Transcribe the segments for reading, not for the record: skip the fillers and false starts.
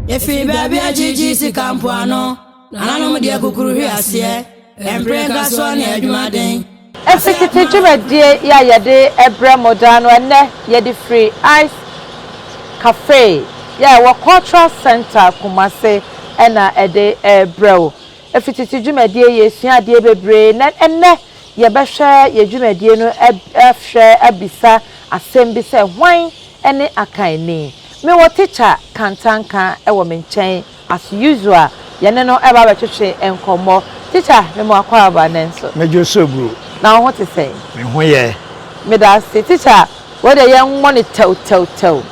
Yɛfiri baabi akyirikyiri sika mpoano, nananom deɛ kukuru hwe aseɛ, mpere nkasoɔ ne adwumaden. Efi tete dwumadie yi a yɛde brɛ mo daa no, ɛnnɛ yɛde firi Ice Cafe yɛ a ɛwɔ Cultural Center Kumase ɛna ɛde brɛ wo. Efi tete dwumadie, yɛsua adeɛ bebree, na ɛnnɛ yɛbɛhwɛ yɛ dwumadie no ɛhwɛ abisa asɛm bi sɛ, hwan ne Akanni? Mewɔ Teacher Kantanka ɛwɔ me nkyɛn. As usual, yɛne no ɛba abɛtwetwe nkɔmmɔ. Teacher, mema akɔ aba ne nso. Mɛdwo so bro. Na wo ho te sɛn? Me ho yɛ. Meda ase, Teacher. Wɔde yɛn mmɔ ne tɛw tɛw tɛw,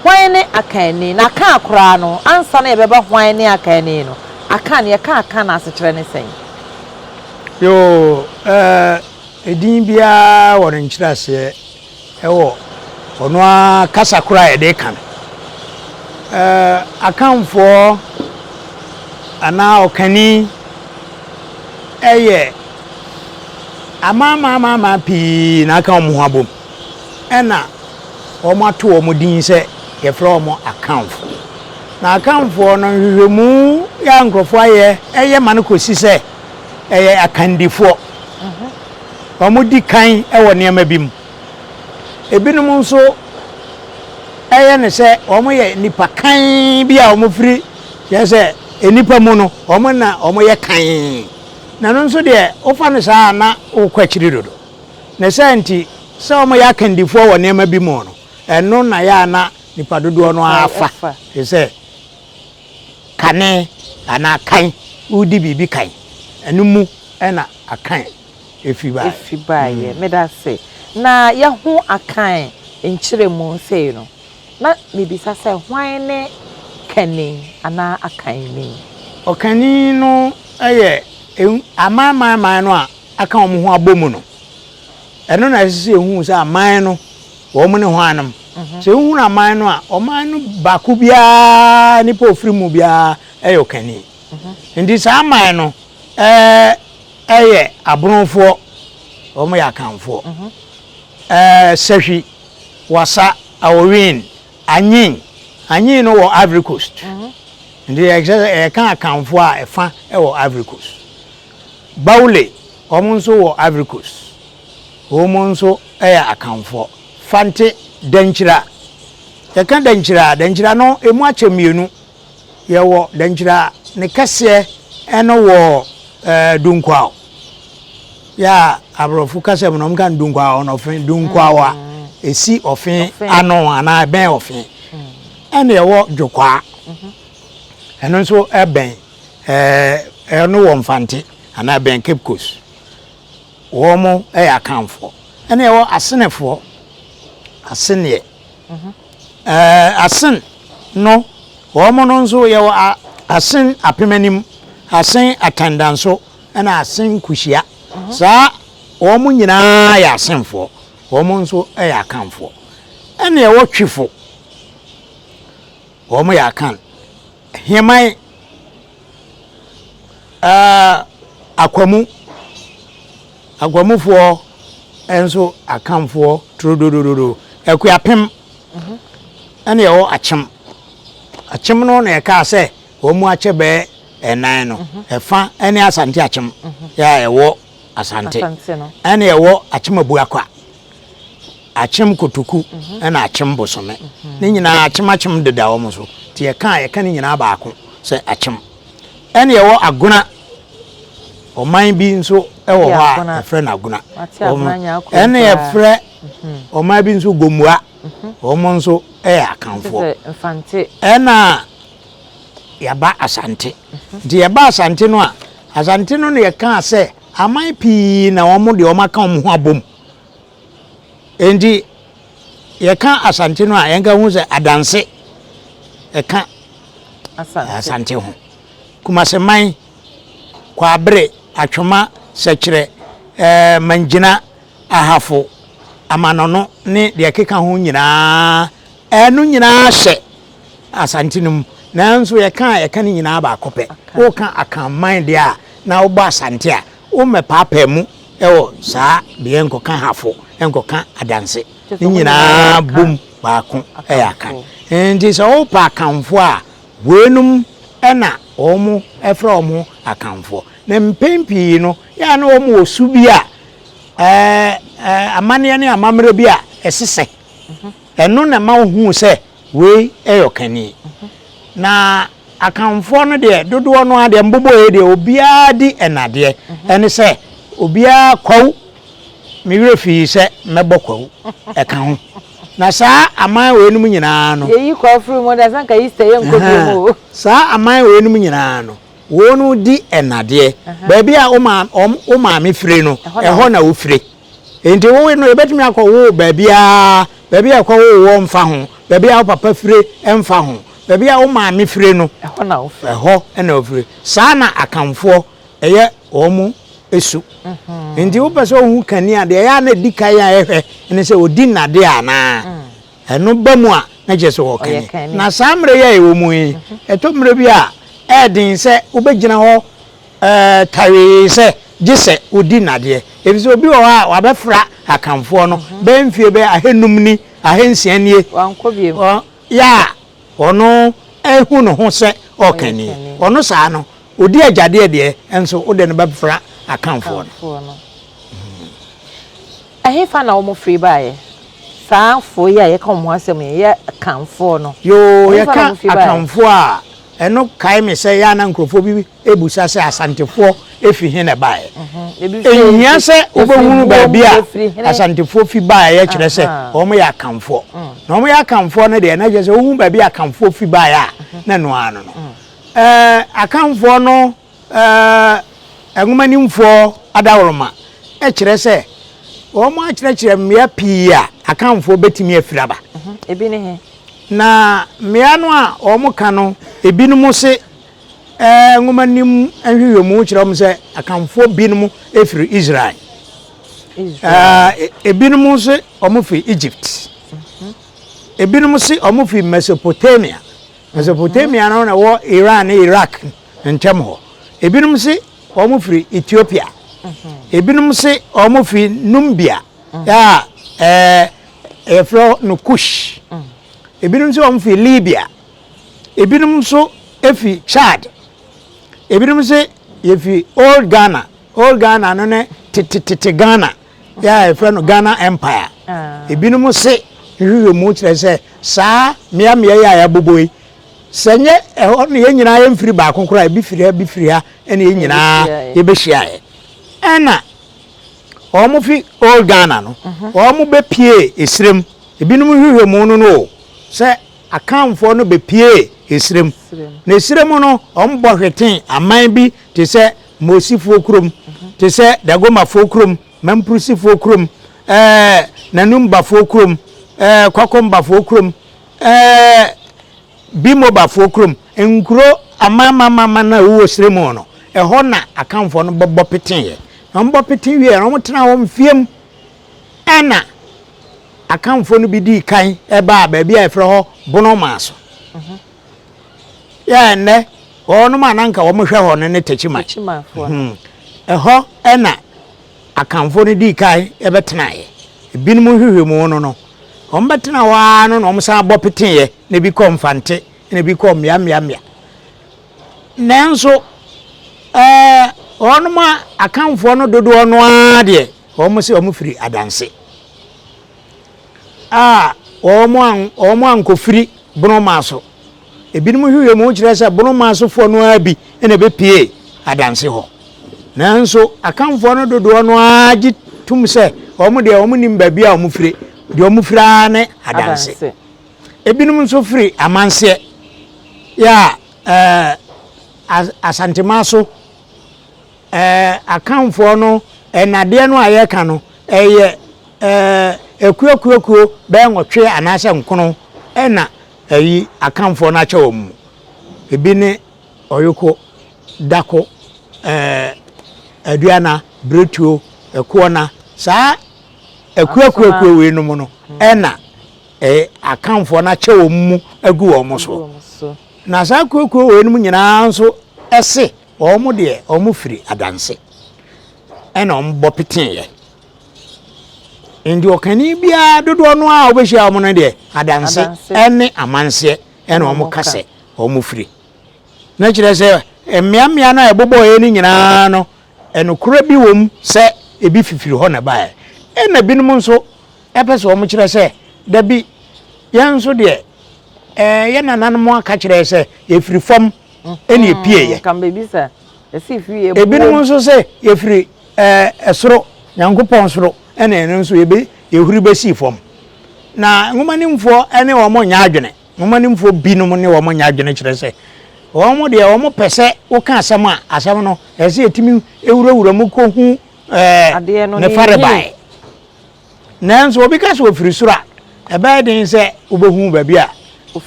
hwan ne Akanni? Na aka koraa no ansa na yɛbɛba hwan ne Akanni no, aka no, yɛka aka no, asekyerɛ ne sɛn? Yoo, edin biara wɔ ne nkyerɛaseɛ ɛwɔ ɔno ara kasa koraa a yɛde ka no. Akanfoɔ anaa ɔkani ɛyɛ amaamaamaama pii na aka wɔn ho abom, ɛna wɔn ato wɔn din sɛ yɛfrɛ wɔn Akanfo. Na Akanfoɔ no, nhwehwɛmu yɛ a nkurɔfoɔ ayɛ ɛyɛ ma no kɔsi sɛ ɛyɛ akandifoɔ. Wɔn di kan wɔ nneɛma bi mu. Ebinom nso ɛyɛ ne sɛ wɔn yɛ nipa kan bi a wɔn firi, kyerɛ sɛ nipa mu no wɔn na wɔn yɛ kan. Na no nso deɛ, wofa no saa na wokɔ akyiri dodo. Ne sɛ nti sɛ wɔn yɛ akandifoɔ wɔ nneɛma bi mu no, ɛno na yɛ ana nipa dodoɔ no afa te sɛ kane anaa kan, wodi biribi kan, ɛno mu ɛna Akan efi baeɛ. Efi baeɛ. Meda ase. Na yɛho Akan nkyerɛmu sei no, na mebisa sɛ, hwan ne kani anaa Akanni? Ɔkani no yɛ aman no a aka wɔn ho abɔ mu no. Ɛno na ɛsɛ sɛ ehu sɛ aman no wɔn ne hwanom. Sɛ ehunu aman no a, ɔman no baako biara, nipa ofiri mu biara yɛ ɔkani. Nti saa aman no ɛyɛ Abonofoɔ, wɔn yɛ Akanfoɔ. Sɛhwi, Wasa, Awowin, Anyin. Anyin no wɔ Ivory Coast. Nti yɛkyerɛ sɛ yɛka Akanfoɔ a, ɛfa wɔ Ivory Coast. Baule, wɔn nso wɔ Ivory Coast. Wɔn nso yɛ Akanfoɔ. Fante, Dankyira. Yɛka Dankyira a, Dankyira no emu akyɛ mmienu. Yɛwɔ Dankyira ne kɛseɛ ɛno wɔ Dunkwaw. Yɛ a aborɔfo kasa mu no wɔn ka no Dunkwaw ɔno Ɔfen, Dunkwaw a esi Ɔfen ano anaa ɛbɛn Ɔfen. Ɛna yɛwɔ Dwokwaa. Ɛno nso ɛbɛn ɛno wɔ Mfante anaa ɛbɛn Cape Coast. Wɔn yɛ Akanfoɔ. Ɛna yɛwɔ Asenefoɔ. Aseneɛ. Asen no, wɔn no nso yɛwɔ Asen Apemanim, Asen Atandanso, ɛna Asen Kuhyia. Saa wɔn nyinaa yɛ Asenfoɔ. Wɔn nso yɛ Akanfoɔ. Ɛna yɛwɔ Twifo. Wɔn yɛ Akan. Heman, Akwamu. Akwamufoɔ nso Akanfoɔ turododododo. Akuapem ɛna yɛwɔ Akyem. Akyem no na yɛkaa sɛ wɔn mu akyɛ bɛyɛ ɛnan no. Ɛfa ɛne Asante Akyem yɛ a ɛwɔ Asante. Ɛna yɛwɔ Akyem Abuakwa, Akyem Kotoku ɛna Akyem Bosome. Ne nyinaa Akyem Akyem deda wɔn so. Nti yɛka a, yɛka ne nyinaa baako sɛ Akyem. Ɛna yɛwɔ Agona. Ɔman bi nso wɔ hɔ a yɛfrɛ no Agona. Ɛna yɛfrɛ ɔman bi nso Gomua. Wɔn nso yɛ Akanfoɔ. Ɛna yɛaba Asante. Nti yɛba Asante no a, Asante no na yɛkaa sɛ aman pii na wɔn deɛ wɔn aka wɔn ho abom. Nti yɛka Asante no a, yɛnka ho sɛ Adanse ɛka Asante ho. Kumaseman, Kwaabere, Atwoma, Sɛkyerɛ, Mangyina, Ahafo, Amanɔno ne deɛ ɛkeka ho nyinaa, ɛno nyinaa hyɛ Asante no mu. Nanso yɛka a, yɛka ne nyinaa baako pɛ. Woka Akanman deɛ a, na wobɔ Asante a, wommɛpaapaa mu wɔ saa deɛ, nkɔka Hafo, nkɔka Adanse. Ne nyinaa bom baako yɛ Akan. Nti sɛ wopɛ Akanfoɔ a, Weinom na wɔfrɛ wɔn ho Akanfoɔ. Na mpɛn pii no, yɛ a na wɔn wɔ su bi a ɛɛ amanneɛ ne amammerɛ bi a ɛsesɛ. Ɛno na ɛma wohu sɛ wei yɛ ɔkani. Na Akanfoɔ no deɛ dodoɔ no ara deɛ mbobɔeɛ deɛ obiara di ɛnadeɛ. Ɛne sɛ obiara kwawu, me werɛ fii sɛ mɛbɔ kwawu ɛka ho. Na saa aman weinom nyinaa no. Yɛyi kwawu firi mu deɛ sɛ nka Easter yɛnkɔ bio mu o. Saa aman weinom nyinaa no, wɔn di ɛnadeɛ. Baabi a wo maame fire no, ɛhɔ na wofire. Enti wo no, yɛbɛtumi akɔ wo baabiara, baabi a ɛkɔ wo wɔ mfa ho, baabi a wo papa fire mfa ho, baabi a wo maame fire no, ɛhɔ na wofire. Saa na Akanfoɔ ɛyɛ wɔn su. Enti wopɛ sɛ wohu kani a, deɛ ɛyɛ a na ɛdi kan a ɛhwɛ ne sɛ ɔdi nnadeɛ anaa. Ɛno ba mu a, na kyerɛ sɛ ɔwɔ kani. Na saa mmerɛ yi a yɛwɔ mu yi, ɛtɔ mmerɛ bi a, ɛyɛ den sɛ wobɛgyina hɔ tawee sɛ gye sɛ ɔdi nnadeɛ. Ɛfiri sɛ obi wɔ hɔ a, wabɛfra Akanfoɔ no bɛyɛ mfeɛ bɛyɛ ahanum ni, ahansia nie. Yɛ a ɔno ahu ne ho sɛ ɔkani. Ɔno saa no, ɔdi agyadeɛ deɛ, nso wode no bɛfra Akanfoɔ no. Ɛhefa na wɔfiri baeɛ? Saa foɔ yi a yɛka wɔn ho asɛm yi, yɛ Akanfoɔ no. Yoo, yɛka Akanfoɔ a, ɛno kae me sɛ yɛ a na nkurɔfoɔ bi bisa sɛ Asantefoɔ fi he na ɛbaeɛ. Ɛnhia sɛ wobɛhunu baabi a Asantefoɔ fi baeɛ kyerɛ sɛ wɔn yɛ Akanfoɔ. Na wɔn yɛ Akanfoɔ no deɛ, na kyerɛ sɛ wohu baabi a Akanfoɔ fi baeɛ a, na ɛno ara no no. Ɛɛ, Akanfoɔ no Ɛɛ, nwomanimfoɔ adaworoma kyerɛ sɛ wɔakyerɛkyerɛ mmea pii a Akanfoɔ bɛtumi afiri aba. Ebi ne he? Na mmea no a wɔka no, ebinom se ɛɛ nwomanim nhwehwɛmu kyerɛ wɔn sɛ Akanfoɔ binom firi Israel. Ɛɛ, ebinom se wɔfiri Egypt. Ebinom se wɔfiri Mesopotamia. Mesopotamia no na ɛwɔ Iran ne Iraq ntam hɔ. Ebinom se wɔn firi Ethiopia. Ebinom se wɔn firi Numbia a ɛɛ yɛfrɛ no Kush. Ebinom se wɔn firi Libya. Ebinom nso fi Chad. Ebinom se yɛfiri Old Ghana. Old Ghana no ne tetetete Ghana yɛ a yɛfrɛ no Ghana Empire. Ebinom se nhwehwɛmu kyerɛ sɛ saa mmeammea yi a yɛabobɔ yi, Sɛ nyɛ ɛhɔ na yɛn nyinaa yɛmfiri baako koraa, ebi firi ha, ebi firi ha, ɛna yɛn nyinaa yɛbɛhyiaeɛ. Ɛna wɔn fi Old Ghana no, mhm. wɔn bɛpie esirem. Ebinom nhwehwɛmu no no o, sɛ Akanfoɔ no bɛpie esirem. Na esirem no, wɔn bɔ hweten aman bi te sɛ Mosifoɔ kurom, mhm. te sɛ Dagomafoɔ kurom, Mampurusifoɔ kurom, ɛɛ Nanumbafoɔ kurom, ɛɛ Kwakombafoɔ kurom, Ɛɛ Bimobafoɔ kurom, nkuro amamamama no a ɛwowɔ serɛ mu no, ɛhɔ na Akanfoɔ no bɛbɔ peteeɛ. Na wɔbɔ pete wieɛ no, wɔtenaa hɔ mfeɛ mu. Ɛna Akanfoɔ no bi dii kan baa baabi a yɛfrɛ hɔ Bonomaa so. Yɛ ɛnnɛ, wɔnom a na anka wɔhwɛ hɔ no ne Takyiman. Ɛhɔ na Akanfoɔ no dii kan bɛtenaeɛ. Ebinom nhwehwɛmu no no, wɔbɛtena hɔ ara no na wɔsan bɔ peteeɛ, na ebi kɔɔ Mfante, na ebi kɔɔ mmeammea. Nanso, ɛɛ wɔn a Akanfoɔ no dodoɔ no ara deɛ, wɔn sɛ wɔn firi Adanse. A wɔn an wɔn ankɔfiri Bonomaa so. Ebinom nhwehwɛmu kyerɛ sɛ Bonomaa sofoɔ no ara bi na ɛbɛpue Adanse hɔ. Nanso Akanfoɔ no dodoɔ no ara gye tom sɛ wɔn deɛ wɔn nim baabi a wɔn fire, deɛ wɔn firi ara ne Adanse. Ebinom nso firi Amanseɛ yɛ a ɛɛ Asantemaa so Ɛɛ Akanfoɔ no nnadeɛ no a yɛreka no, ɛyɛ ɛɛ akuakuakuo bɛyɛ nwɔtwe anaasɛ nkono ɛna ɛyi Akanfoɔ no akyɛ wɔn mu. Ebi ne Ɔyoko, Dako, ɛɛ Aduana, Biretuo, Ɛkoɔna. Saa akuakuakuo wei nom no ɛna ɛɛ Akanfoɔ no akyɛ wɔn mu agu wɔn so. Na saa akuakuo wei nom nyinaa nso ɛse Wɔn deɛ wɔn firi adanse ɛna wɔn bɔ peteeɛ. Nti ɔkani biara dodoɔ no a wobɛhyia wɔn no deɛ adanse ɛne amanseɛ ɛna wɔn ka sɛ. wɔfiri. Na kyerɛ sɛ mmeammea no a ɛbobɔeɛ no nyinaa no, nokorɛ bi wɔ mu sɛ ebi fifiri hɔ na ɛbaeɛ. Ɛna binom nso pɛ sɛ wɔkyerɛ sɛ dabi, yɛn nso deɛ ɛɛ yɛn nananom aka kyerɛ sɛ yɛfiri fam ɛna ɛpieeɛ. Ebinom nso sɛ yɛfiri ɛɛ ɛsoro, Nyankopɔn soro ɛna ɛno nso yɛbɛ yɛhuri bɛsii fam. Na nwomanimfoɔ ne wɔn nyɛ adwene. Nwomanimfoɔ binom ne wɔn nyɛ adwene kyerɛ sɛ wɔn deɛ wɔn pɛ sɛ woka asɛm a asɛm no ɛsɛ sɛ yɛtumi wurawura mu kɔhu ɛɛ ne farebae. Nanso obi ka sɛ ofiri soro a, ɛbɛyɛ den sɛ wobɛhu baabi a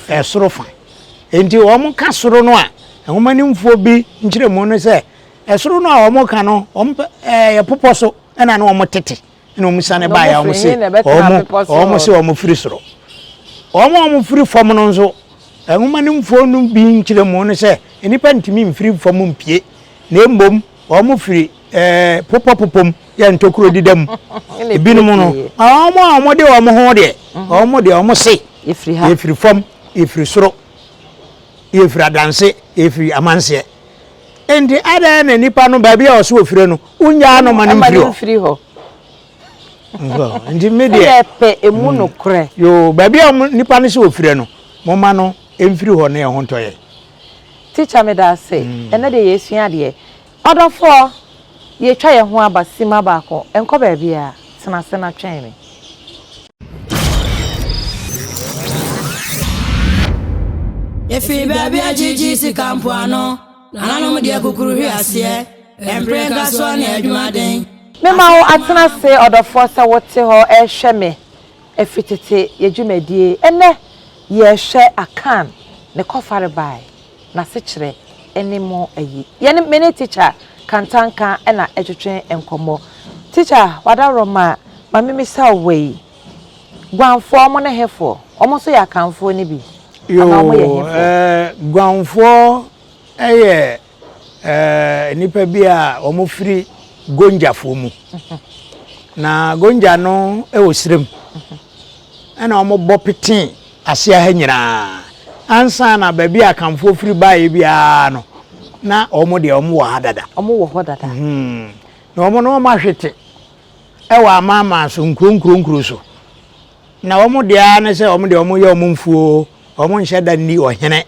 ɛsoro fa. Enti wɔka soro no a, nwomanimfoɔ bi nkyerɛmu ne sɛ, ɛsoro no a wɔka no, ɛyɛ popɔ so ɛna na wɔtete na wɔsiane baeɛ a wɔse wɔn se wɔn firi soro. Wɔn a wɔfiri fam no nso, nwomanimfoɔ no bi nkyerɛmu ne sɛ, nnipa ntumi mfiri fam mpue, na mmom wɔfiri ɛɛ popɔpopɔ mu yɛ ntokuro dida mu. Ebinom no, wɔn a wɔde wɔn ho deɛ, mhm. wɔn deɛ wɔn se yɛfiri fam, yɛfiri soro, yɛfiri adanse, yɛfiri amanseɛ. Nti adan na nipa no baabi a ɔso ofire no, wonyaa no ma no mfiri hɔ. Nti me deɛ. Ɛyɛ pɛ emu mm. nokorɛ. Yoo, baabi a nipa no sɛ ofire no, mo ma no mfiri hɔ na ɛho ntɔ yɛ. Teacher meda ase. Mm. Ɛnɛ deɛ yɛsua adeɛ. Ɔdɔfoɔ, yɛretwa yɛn ho aba simma baako, nkɔ baabiara, tena ase na twɛn me. Yɛfiri baabi a gyegye sika mpoano, nananom deɛ kukuru hwe aseɛ, mpere nkasoɔ ne adwumaden. Mema wo atena ase ɔdɔfoɔ sɛ wote hɔ rehwɛ me ɛfiri tete yɛ dwumadie. Ɛnnɛ yɛrehwɛ Akan ne kɔfarebae. n'asekyerɛ ne mo ayi. Yɛne me ne tikya Kantanka na ɛtwetwe nkɔmmɔ. Tikya, w'adaworoma, ma memmisa wo wei. Guanfoɔ, wɔn ne hefoɔ? Wɔn nso yɛ Akanfoɔ no bi? Anaa wɔn yɛ Yoo, hefoɔ? eh, Guanfoɔ yɛ eh, nnipa bi a wɔfiri Gonjafoɔ mu. Na Gonja no wɔ serem. Ɛna wɔbɔ petee aseɛ ha nyinaa. Ansa na baabi a Akanfoɔ firi baeɛ biara no, na wɔn deɛ wɔn wɔ ha dada. Wɔn wɔ hɔ dada. Hmm. Na wɔn no wɔn ahwete ɛwɔ amanaman so nkuro nkuro nkuro so. Na wɔn deɛ ara ne sɛ wɔn deɛ wɔn yɛ wɔn mfuo, wɔn nhyɛ da nni ɔhene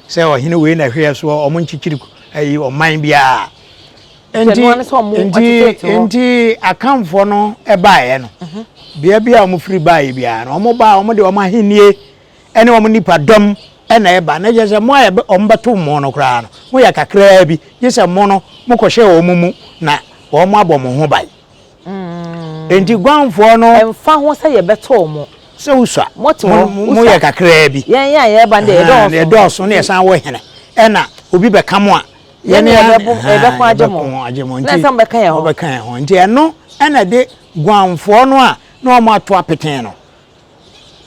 sɛ ɔhene wei na ɛhwɛ soɔ, wɔn nkyekyere ɛyi ɔman biara. Nti nti nti Akanfoɔ no baeɛ no, mhm. bea bi a wɔn firi baeɛ biara no, wɔn baa wɔn de wɔn ahennie ne wɔn nipadɔm na ɛba. Na kyerɛ sɛ mo a wɔn bɛto mo no koraa no, mo yɛ kakraa bi, gye sɛ mo no mo kɔhyɛ wɔn mu na wɔn abɔ mo ho ban. Mm. Nti guanfoɔ no. Ɛmfa ho sɛ yɛbɛto mo. Sɛ wosua. Mo mo yɛ kakraa bi. Yɛn yɛn a yɛreba no deɛ yɛdɔɔso. Yɛdɔɔso na yɛsan wɔ hene ɛna obi bɛka mo a. Yɛn na yɛbɛko agye mo. Agye mo nti. Na ɛsɛ mobɛka yɛn ho. Mobɛka yɛn ho nti ɛno ɛna de guanfoɔ no a na wɔn ato apeten no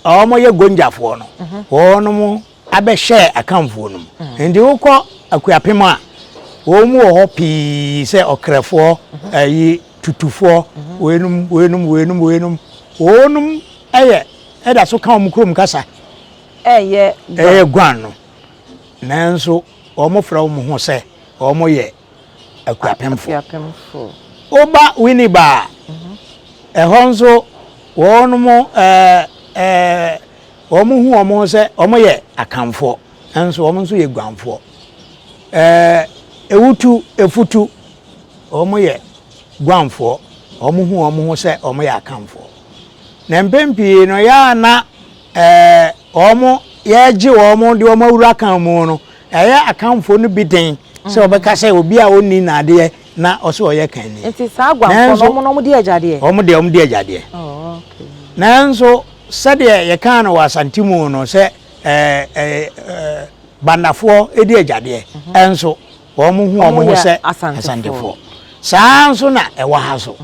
wɔn yɛ gongyafoɔ no mhm. wɔn abɛhyɛ akanfoɔ no mu mhm. nti wokɔ akuapem a wɔn mu wɔ hɔ pii sɛ ɔkrɛfoɔ mhm. ɛyi tutufoɔ weinom weinom weinom weinom wɔnom ɛyɛ ɛda so ka wɔn kurom kasa ɛyɛ ɛyɛ guan no nanso wɔfrɛ wɔn ho sɛ wɔyɛ Akuapemfo. Woba Winneba a, ɛhɔ nso wɔn ɛɛ ɛɛ wɔn hu wɔn ho sɛ wɔyɛ Akanfoɔ, nanso wɔn nso yɛ Guanfoɔ. Ɛɛ Ewutu, Efutu, wɔyɛ Guanfoɔ, wɔn hu wɔn ho sɛ wɔyɛ Akanfoɔ. Na mpɛn pii no, yɛ a na ɛɛ wɔn yɛregye wɔn de wɔn awura kan mu no, ɛyɛ Akanfoɔ no bi den sɛ wɔbɛka sɛ obi a ɔnni nnadeɛ na ɔsɛ ɔyɛ kanni. Nti saa aguanfoɔ no, wɔn na wɔdi agyadeɛ? Wɔn deɛ wɔn di agyadeɛ. Oh, okay. Nanso sɛdeɛ yɛkaa no wɔ Asante mu no sɛ ɛɛ ɛɛ Bandafoɔ di agyadeɛ, ɛnso wɔn hu wɔn ho sɛ Asantefoɔ. Saa nso na ɛwɔ ha so.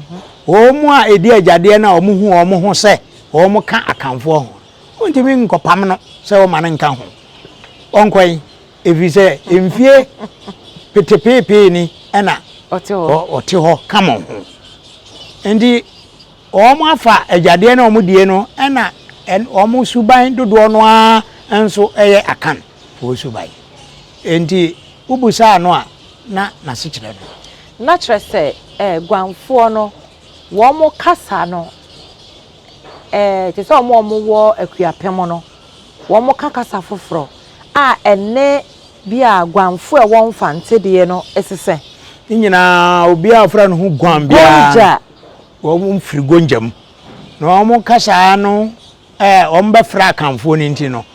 Wɔn a ɛdi agyadeɛ no a wɔn hu wɔn ho sɛ wɔn ka Akanfoɔ ho no, wontumi nkɔpam no sɛ wɔma no nka ho. Ɔnkɔ yi, ɛfiri sɛ mfie petepeepee ni ɛna ɔte hɔ ka mo ho. Nti wɔn afa agyadeɛ no a wɔn die no ɛna wɔn suban dodoɔ no ara nso yɛ Akanfoɔ suban. Enti wobusaa no a, na n'asekyerɛ no. Na kyerɛ sɛ, eh, Guanfoɔ no, wɔn kasa no, eh, te sɛ wɔn a wɔwɔ Akuapem no, wɔka kasa foforɔ a ɛne bi a Guanfoɔ a ɛwɔ Mfante deɛ no sesɛ. Ne nyinaa, obiara a ɔfrɛ ne ho Guan biara Gonja. no, wɔfiri Gonja mu. Na wɔn kasa no a wɔbɛfrɛ Akanfoɔ no nti no,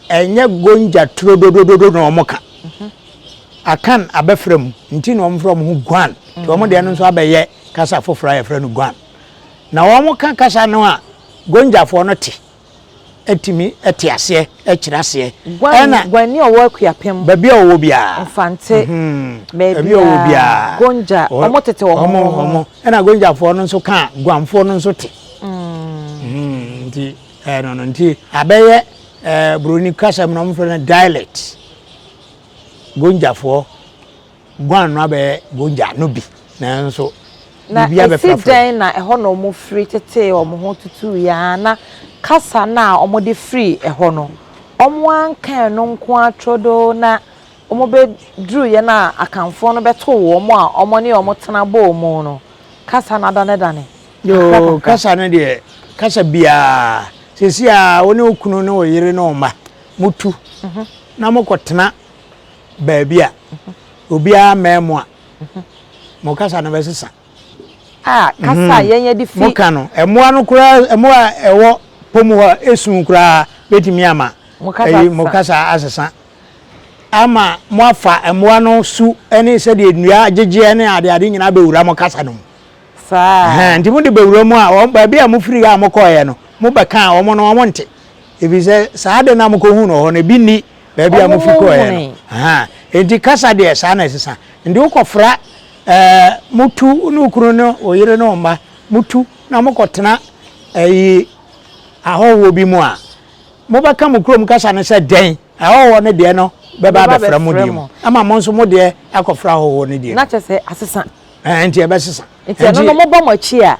ɛnyɛ Gonja turododododo na wɔka. Akan abɛfra mu nti na wɔfrɛ wɔn ho Guan. Nti wɔn deɛ no nso abɛyɛ kasa foforɔ a yɛfrɛ no Guan. Na wɔka kasa no a, Gonjafoɔ no te, tumi te aseɛ, kyerɛ aseɛ. Guan, Guan ni ɔwɔ Akuapem. Baabi a ɔwɔ biara. Mfante. Baabi a ɔwɔ biara. Gonja, wɔn tete wɔn ho. Wɔn, ɛna Gonjafoɔ no nso ka a, Guanfoɔ no nso te. Nti ɛno no nti abɛyɛ ɛɛ buroni kasa mu na wɔfrɛ no dialect. Gonjafoɔ Guan no abɛyɛ Gonja no bi nanso Na esi dɛn na ɛhɔ na wɔfiri tetee wɔn ho tutuiɛ ara na kasa no a wɔde firii ɛhɔ no wɔanka ɛno nko ara turodoo na wɔbɛduruiɛ no a Akanfoɔ no bɛtoo wɔn a wɔne wɔn tena bɔɔ mu no kasa no adanedane kakra Yoo, kakra. kasa no deɛ, kasa biara, seesei a wo ne wo kunu ne wo yere ne wo mma motu na mokɔtena baabi a obiara mmɛn mo a, mo kasa no bɛsesa. A, kasa a yɛn yɛde fi. Moka no, mmoa no koraa, mmoa a ɛwɔ pɔ mu hɔ esu koraa bɛtumi ama mo kasa asesa. Ama moafa mmoa no su ne sɛdeɛ nnua gyegyeɛ ne adeade nyinaa bɛwura mo kasa no mu. Saa. Ɛhɛn, nti mode bɛwura mu a, wɔn, baabi a mofiri a mokɔeɛ no, mobɛka a, wɔn no, wɔn nte. Ɛfiri sɛ, saa ade no a mokɔhuu no wɔ hɔ no, ebi nni baabi a mofi kɔeɛ no. Ahaa, enti kasa deɛ, saa na ɛsesa. Nti wokɔfra, ɛɛ, motu, wo ne wo kunu ne wo yere ne wo mma, motu na mokɔtena ɛyi, ahɔhoɔ bi mu a, mobɛka mo kurom kasa no sɛ dɛn? Ahɔhoɔ no deɛ no bɛba abɛfra mo deɛ mu, ama mo nso mo deɛ akɔfra ahɔhoɔ no deɛ mu. Na kyerɛ sɛ, asesa. Ɛɛ, nti ɛbɛsesa. Nti ɛno no mobɔ mo akyi a,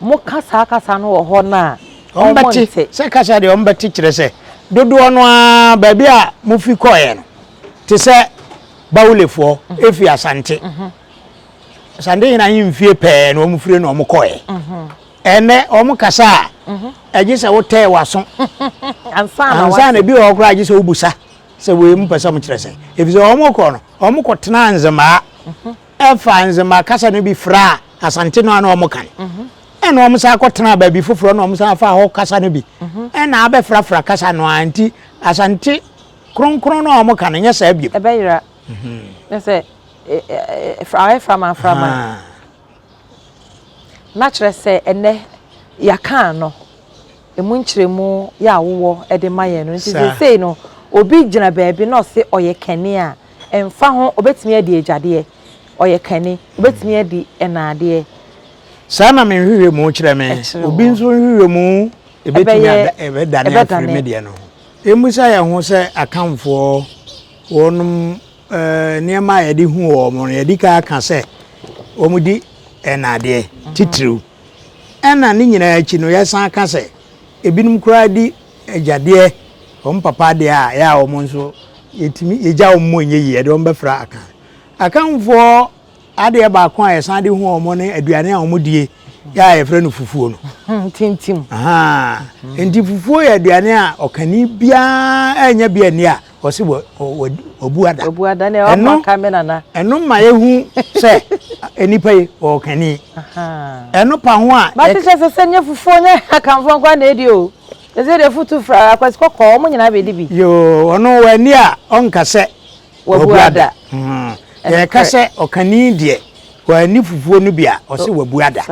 moka saa kasa no wɔ hɔ no a, wɔn nte. Sɛ kasa deɛ wɔn bɛte kyerɛ sɛ dodoɔ no ara baabi a mofi kɔeɛ no te sɛ Bawulefoɔ efi Asante. Asante nyinaa ahemfie pɛɛ na wɔn firi na wɔn kɔeɛ. Ɛnɛ wɔn kasa a, ɛgye sɛ wotɛɛ w'aso. Ansa na ebi wɔ hɔ koraa gye sɛ wobusa sɛ wei mo pɛ sɛ mo kyerɛ sɛ. Efisɛ wɔn kɔ no, wɔn kɔ tenaa Nzemaa. Ɛfaa Nzema kasa no bi fraa Asante no a na wɔka no. Ɛna wɔn san kɔtenaa baabi foforɔ na wɔn san faa hɔ kasa no bi. Ɛna abɛfrafra kasa no ara nti Asante kronkron no a wɔka no nyɛ saa bio. Ɛbɛyera. Ne sɛ ayɛ framaframa. Na kyerɛ sɛ ɛnɛ yɛaka ano. Emu nkyerɛmu yɛ a wowɔ de ma yɛn no nti seesei no obi gyina baabi na ɔse ɔyɛ kani a, ɛmfa ho, obetumi adi agyadeɛ, ɔyɛ kani, obetumi adi ɛnaadeɛ. Saa na me nhwehwɛmu kyerɛ me. Obi nso nhwehwɛmu ebetumi ada ɛbɛdane afiri me deɛ no ho. Yɛmmisa yɛn ho sɛ Akanfoɔ wɔnom nneɛma a yɛde hu wɔn no, yɛdi kan aka sɛ wɔdi ɛnaadeɛ titiriw. Ɛna ne nyinaa akyi no, yɛsan ka sɛ ebinom koraa di agyadeɛ, wɔn papa adeɛ a ɛyɛ a wɔn nso yɛtumi yɛgya wɔn mu ɛnyɛ yie, yɛde wɔn bɛfra Akan. Akanfoɔ adeɛ baako a yɛsan de hu wɔn ne aduane a wɔn die yɛ a yɛfrɛ no fufuo no. Tintim. Nti fufuo yɛ aduane a ɔkani biara ɛnyɛ bi ani a ɔse wabu ada. Wabu ada ne ɔma ka me nana. Ɛno ma yɛhu sɛ nnipa yi wɔwɔ kani. Ɛno pa ho a. Mate sɛ sɛ sɛ nyɛ fufuo nyɛ Akanfoɔ nkoa na ɛdi o. Ɛsɛ deɛ futu fra akwasi kɔkɔɔ wɔn nyinaa bɛdi bi. Yoo ɔno w'ani a ɔnka sɛ wabu ada. Yɛka sɛ ɔkani deɛ w'ani fufuo no bi a ɔse wabu ada.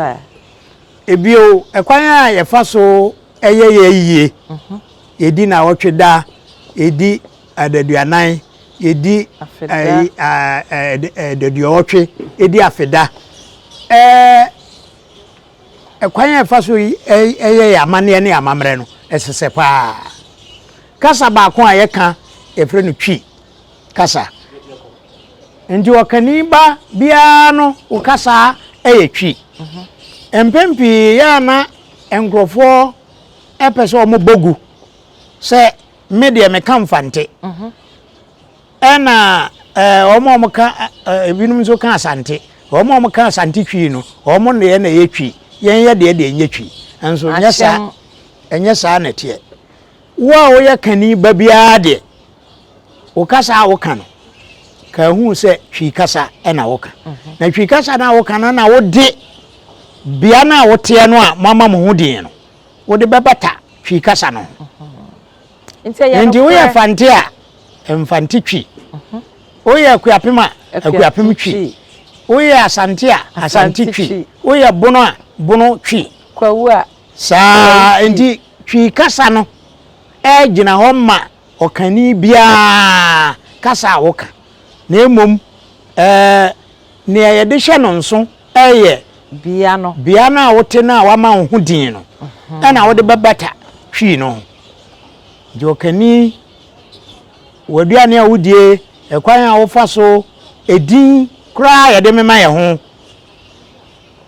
Ebio ɛkwan a yɛfa so ɛyɛ yɛ yie. Yɛdi nnawɔtwe da, yɛdi adaduanan, yɛdi adaduɔwɔtwe, yɛdi afeda. Ɛkwan a ɛfa so yɛ yɛn amanneɛ ne amammerɛ no, ɛsesɛ paa. Kasa baako a yɛka, yɛfrɛ no Twi kasa. Nti ɔkani ba biara no, wo kasa yɛ Twi. Mpɛn pii yɛ a na nkurɔfoɔ pɛ sɛ wɔbɔ gu sɛ me deɛ meka Mfante. Ɛna wɔn a wɔka ebinom nso ka Asante. Wɔn a wɔka Asante Twi no, wɔn deɛ na ɛyɛ Twi. Yɛn yɛ deɛ deɛ ɛnyɛ Twi. Nso nyɛ saa, ɛnyɛ saa na ɛteɛ. Wo a woyɛ kani ba biara deɛ, wo kasa a woka no, ka ehu sɛ Twi kasa na woka. Mhm. Na Twi kasa na woka no na wode bea no a woteɛ no a moama mo ho din no, wode bɛbata Twi kasa no ho. Mhm. Nti woyɛ Fante a, Mfante Twi. Mhm. Woyɛ Akuapem a, Akuapem Twi. Woyɛ Asante a, Asante Twi. Woyɛ Bono a, Bono Twi. Kwawu a, Saa nti Twi kasa no gyina hɔ ma ɔkani biara kasa a woka, na mmom nea yɛde hyɛ no nso yɛ bea no bea no a wote no a wama wo ho din no na wode bɛbata Twi no ho. Nti ɔkani, w'aduane a wodie, ɛkwan a wofa so, edin koraa a yɛde mema yɛn ho,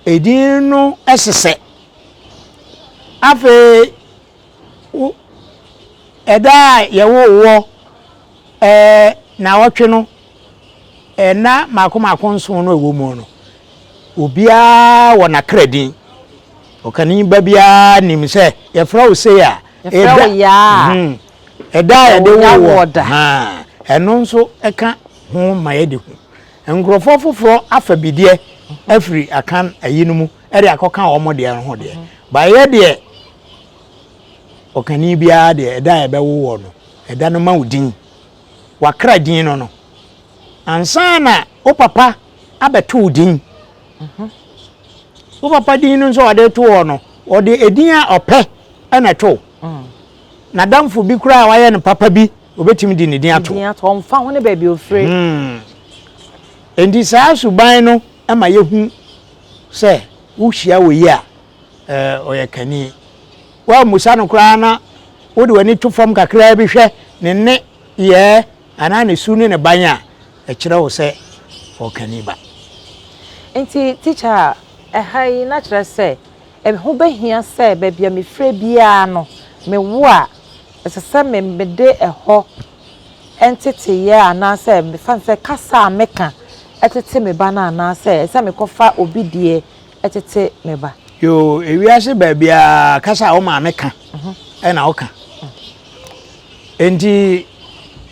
Edin no sesɛ. Afei wo ɛda a yɛwoo woɔ ɛɛ naawɔtwe no nna mmaako mmaako nson no a ɛwɔ mu no, obiara wɔ n'akra din. Ɔkani ba biara nim sɛ yɛfrɛ wo sei a, Yɛfrɛ wo Yaa. Mhm. Ɛda a yɛde woo woɔ. Ɛno nso ka ho ma yɛde hu. Nkurɔfoɔ foforɔ afa bi deɛ afiri Akan ayi no mu de akɔka wɔn deɛ no ho deɛ. Ba yɛ deɛ ɔkani biara deɛ ɛda a ɛbɛwo wɔ no, ɛda no ma wo din. Wakra din no no. Ansa na wo papa abɛto wo din. Wo papa din no nso a ɔde to hɔ no, ɔde edin a ɔpɛ na ɛto. N'adamfo bi koraa a wayɛ no papa bi Obetumi de ne din ato. Din ato, ɔmfa ho ne baabi ofire. Hmm. Enti saa suban no ma yehu sɛ wohyia wɔ yi a, ɔyɛ kani. Woammusa no koraa na wode w'ani to fam kakraa bi hwɛ ne nne yɛɛ anaa ne su ne ne ban a, ɛkyerɛ wo sɛ ɔkani ba. Enti tikya, ɛha yi na kyerɛ sɛ ɛho bɛhia sɛ baabi a mefire biara no, mewo a, ɛsɛ sɛ me mede ɛhɔ nteteyɛ anaasɛ mefa no sɛ kasa a meka tete me ba no anaasɛ ɛsɛ sɛ mekɔfa obi deɛ tete me ba. Yoo, ewiase baabiara kasa a wo maame ka na woka. Enti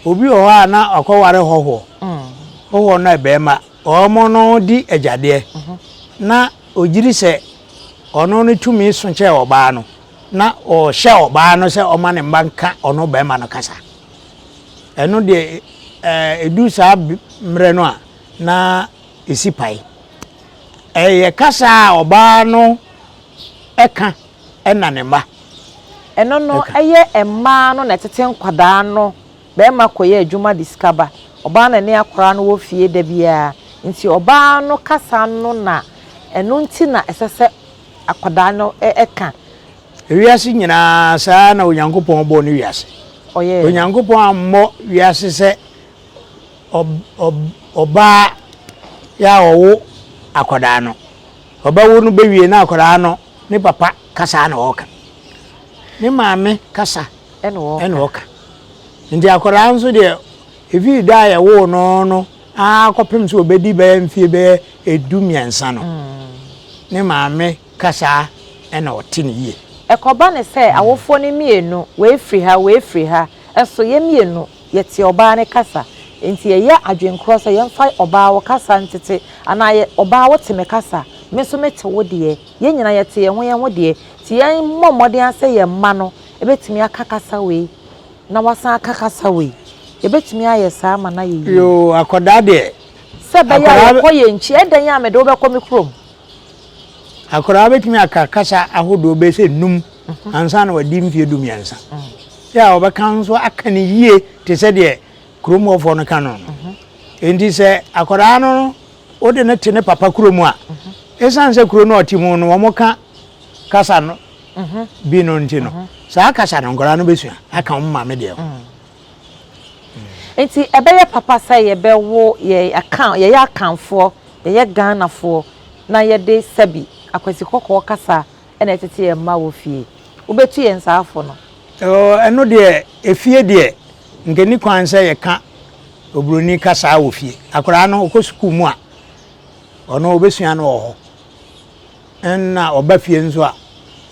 obi wɔ hɔ a na ɔkɔware hɔhoɔ. Hɔhoɔ no yɛ barima, wɔn no di agyadeɛ na ɔgyiri sɛ ɔno ne tumi so kyɛn ɔbaa no. na ɔhyɛ ɔbaa no sɛ ɔma ne mma nka ɔno barima no kasa. Ɛno deɛ ɛdu saa mmerɛ no a na ɛsi pae. Ɛyɛ kasa a ɔbaa no ka na ne mma Ɛno no ɛyɛ mmaa no na ɛtete nkwadaa no, barima kɔyɛ adwuma de sika ba, ɔbaa na ɛne akwadaa no wɔ fie da biara, nti ɔbaa no kasa no na ɛno nti na ɛsɛ sɛ akwadaa no ka. Wiase nyinaa, saa na Onyankopɔn bɔɔ ne wiase. Ɔyɛɛ no. Onyankopɔn ammɔ wiase sɛ ɔbaa yɛ a ɔwo akwadaa no. Ɔbɛwo no bɛwie na akwadaa no ne papa kasa na ɔreka. Ne maame kasa na ɔka. Nti akwadaa nso deɛ, ɛfiri da a yɛwoo no no ara kɔpem sɛ ɔbɛdi bɛyɛ mfeɛ bɛyɛ dummiɛnsa no, ne maame kasa na ɔte no yie. Ɛkɔba no sɛ awofoɔ no mmienu, wei firi ha, wei firi ha, nso yɛn mmienu yɛte ɔbaa no kasa, enti yɛyɛ adwenkorɔ sɛ yɛmfa ɔbaa wo kasa ntete, anaa yɛ, ɔbaa wote me kasa, me nso mete wo deɛ, yɛn nyinaa yɛte yɛn ho yɛn ho deɛ, nti yɛmmɔ mmɔden ara sɛ yɛn mma no bɛtumi aka kasa wei na wɔasan aka kasa wei. Yɛbɛtumi ayɛ saa ama no ayɛ yie. Yoo, akwadaa deɛ. Sɛ ɛbɛyɛ a yɛkɔ yɛn nkyi, ɛdɛn a mede wo bɛkɔ me kurom? Akwadaa bɛtumi aka kasa ahodoɔ bɛyɛ sɛ num ansa na wadi mfeɛ dumiɛnsa. Sɛ a ɔbɛka nso aka no yie te sɛ deɛ kurom hɔfoɔ no ka no no. Enti sɛ akwadaa no wode no te ne papa kurom a, ɛsiane sɛ kuro no ɔte mu no wɔka kasa no bi no nti no, saa kasa no nkwadaa no bɛsua aka wɔn maame deɛ ho. Nti ɛbɛyɛ papa sɛ yɛbɛwo yɛ Akan, yɛyɛ Akanfoɔ, yɛyɛ Ghanafoɔ na yɛde sɛbi Akwasi Kɔkɔɔ kasa na ɛtete yɛn mma wɔ fie. Wobɛtu yɛn saa fo no? Ɛno deɛ, efie deɛ, nka ɛnni kwan sɛ yɛka. oburoni kasaa wɔ fie. Akwadaa no ɔkɔ sukuu mu a, ɔno ɔbɛsua no wɔ hɔ. Ɛnna ɔba fie nso a,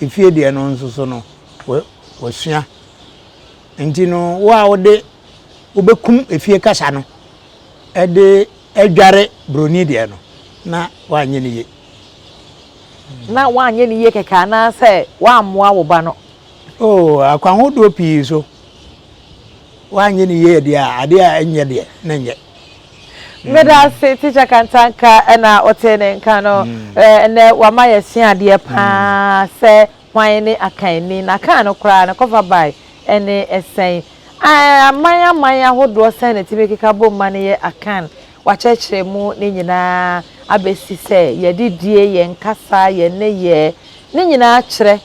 efie deɛ no nso so no, wasua. Nti no, wo a wode wobɛkum efie kasa no de adware buroni deɛ no, na woanyɛ no yie. Na woanyɛ no yie kɛkɛ anaasɛ woammoa wo ba no? Oh, akwan hodoɔ pii so. Woanyɛ no yie deɛ a, adeɛ a ɛnyɛ deɛ, na ɛnyɛ. Meda ase Teacher Kantanka ɛna ɔtee ne nka no. Ɛnɛ wama yɛasua adeɛ paa sɛ hwan ne Akanni, na Akan no koraa ne kɔfa bae ɛne sɛn. Aman aman ahodoɔ sɛn na ɛtumi keka bom ma no yɛ Akan. Wakyerɛkyerɛ mu ne nyinaa abɛsi sɛ yɛadidie, yɛn kasa, yɛn nneyɛɛ, ne nyinaa kyerɛ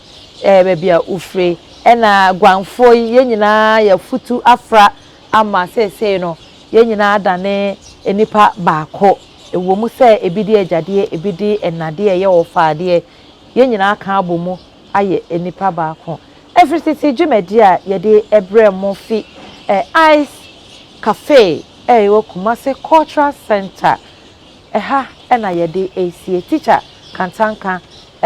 baabi a wofire. Ɛna Guanfoɔ yi, yɛn nyinaa yɛafutu afra ama seesei no yɛn nyinaa adane nnipa baako. Ɛwɔ mu sɛ ebi de agyadeɛ, ebi de nnadeɛ ɛyɛ ɔfaadeɛ, yɛn nyinaa aka abɔ mu ayɛ nnipa baako. Ɛfiri tete dwumadie a yɛde brɛ mo fi Ice Cafe a ɛwɔ Kumasi Cultural Centre, ɛha na yɛde resie. Tikya Kantanka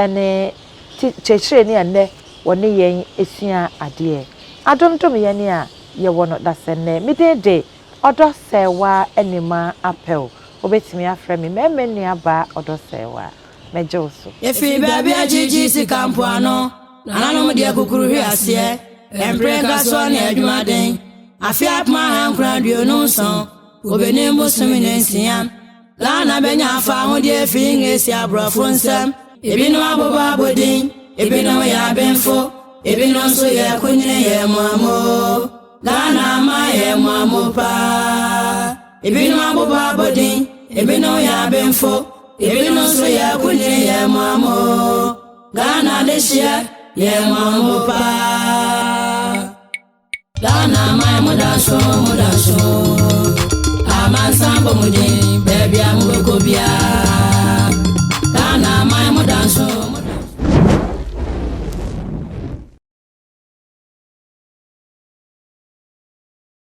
ne kyerɛkyerɛni a nnɛ wɔne yɛn sua adeɛ. Adom dom yɛn a yɛwɔ no dasɛnnɛ. Me din de Ɔdɔ Sɛɛwaa Animah Apɛw. Wobɛtumi afrɛ me Mɛmɛ Nuabaa Ɔdɔ Sɛɛwaa. Mɛgye wo so. Yɛfiri baabi a gyegye sika mpoano, nananom deɛ kukuru hwe aseɛ, mpere nkasoɔ ne adwumaden. Afe 1927, Obenim bosome ne nsia, Ghana bɛnya afahodeɛ afiri Ngresi aborɔfo nsam. Ebinom abobɔ abodin, ebinom yɛ abenfo, ebinom nso yɛ akunini yɛ mmoammo. Ghana ama yɛ mmoammo paa. Ebinom abobɔ abodin, ebinom yɛ abenfo, ebinom nso yɛ akunini yɛ mmoammo. Ghana dehyeɛ yɛ mmoammo paa. Ghana man mo da so mo da so amansan bɔ mo din baabi a mobɛkɔ biara.